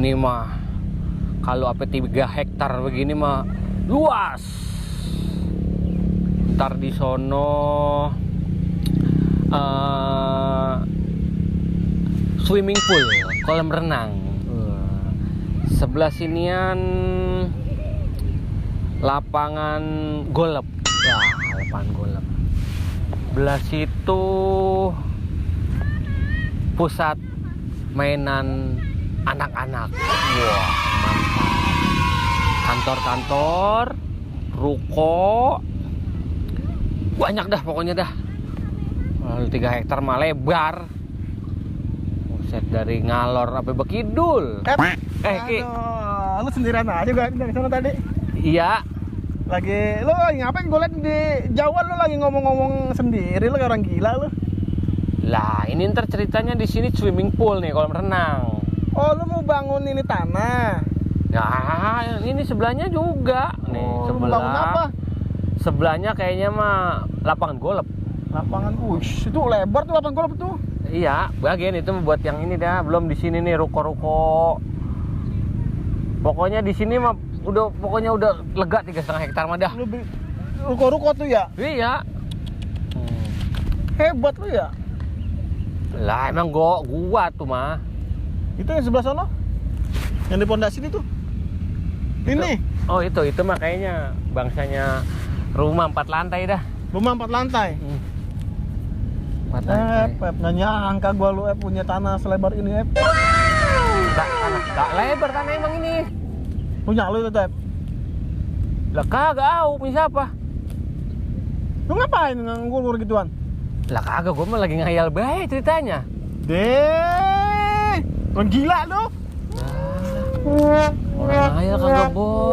Ini mah kalau apa 3 hektar begini mah luas. Ntar di sono swimming pool, kolam renang. Sebelah sinian lapangan golf. Ya, lapangan golf. Belah situ pusat mainan anak-anak. Wah, mantap. Kantor-kantor, ruko, banyak dah pokoknya dah. 3 hektar mah lebar. Buset, dari ngalor sampai Bekidul. Ki, lu sendirian aja gak dari sana tadi? iya. Lu lagi ngapain? Gue liat di Jawa lu lagi ngomong-ngomong sendiri, lu kayak orang gila lu. Lah, ini ntar ceritanya di sini swimming pool nih, kolam renang. Oh, lu mau bangun ini tanah? Ya, ini sebelahnya juga. Nih, Lu mau bangun apa? Sebelahnya kayaknya mah lapangan golf. Lapangan, wush, itu lebar tuh lapangan golf tuh. Iya, bagian itu buat yang ini dah. Belum di sini nih ruko-ruko. Pokoknya di sini mah pokoknya udah lega 3,5 hektar mah dah. Ruko-ruko tuh ya? Iya. Hebat lu ya. Lah emang gua tuh mah. Itu yang sebelah sana? Yang di pondasi itu? Ini? Oh itu mah kayaknya bangsanya rumah 4 lantai dah. Rumah 4 lantai? 4 lantai. Nggak nyangka gua lu punya tanah selebar ini, Tak lebar tanah emang ini. Punya lu itu, Lah kagak au, punya siapa? Lu ngapain nganggur gituan? Lah kagak, gua mah lagi ngayal bae ceritanya. Orang gila lu. Orang ngayal kagak boleh.